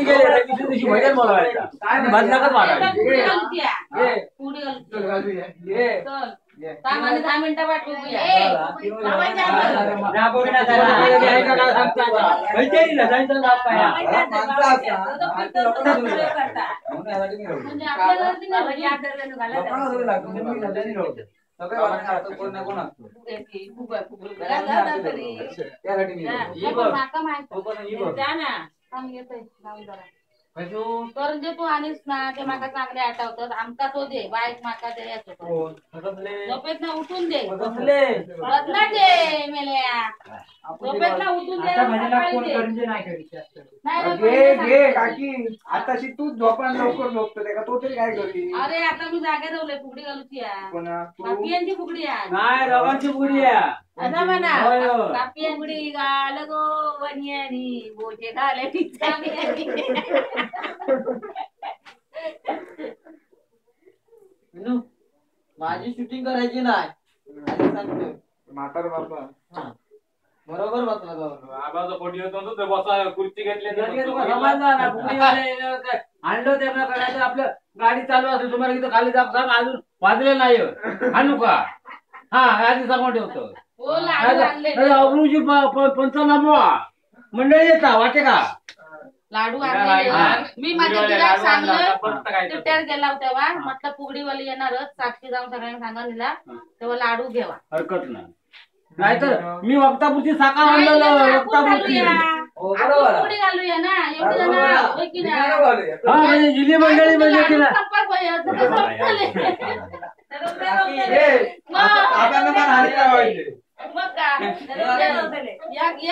गणपती गेले दुसऱ्या दिवशी भजन बोलावायचा भजनाकच मारायचं. 10 मिनिटं पाठवू. करंजे तू आणीस ना ते माका चांगले आठवतात. आमका तो दे बाईक माका दे झोपेत ना उठून दे बदला दे मेल्या झोपेत ना उठून दे. काकी आताशी तूच झोपान लवकर झोपतो का तो तरी काय करी. अरे आता मी जागे जाऊले फुगडी घालूची कापियांची फुगडी आहे नाही रवांची फुगडी आहे. असा म्हणा कापियांची घाल गो वनियानी बोचे घाले. माझी शूटिंग करायची नाही म्हातारा बाबा बरोबर बसला आबाचा फोटो येतो तो बसा खुर्ची घेतली आणलं त्यांना करायचं. आपलं गाडी चालू असेल तुम्हाला इथं खाली जाप सांग अजून वाजले नाही आणू का हा आधी सांगून ठेवतो. अब्रूची पंचनामा मंडळी येता वाटे का लाडू आणले. मी माझ्या तिला सांगलं तिट्यावर गेला तेव्हा म्हटलं फुगडीवाली येणारच साक्षी जाऊन सगळ्यांना सांगा निला तेव्हा लाडू घेवा. हरकत नाही नाहीतर मी वक्तापुरती साखर आणलेलं वक्तापुरती फुगडी घालूया ना एवढी जण की नाही जिली मंडळी म्हणजे की मग का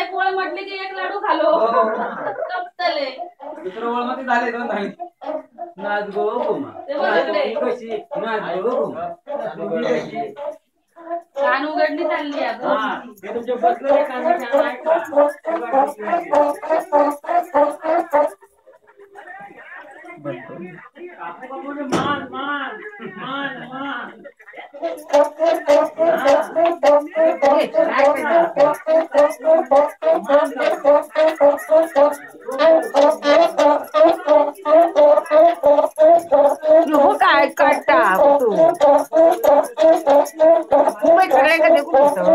एक वळ म्हटली की एक लाडू खालो संपतले. दुसरं वळ मध्ये झाले दोन झाले. नाच गो कशी नाच गो कान उघडणी चालली आहे तुमच्या बसलेले कान. मान मान मान मान हो काय काढता तू सगळ्यांका देखू बसलेले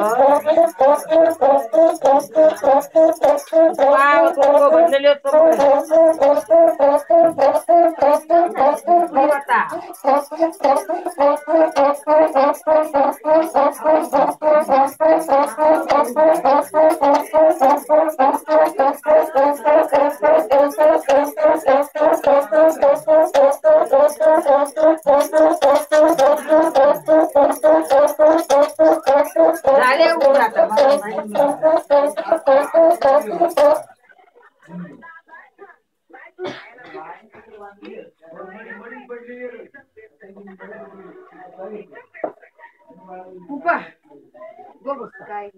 झाले आता. काय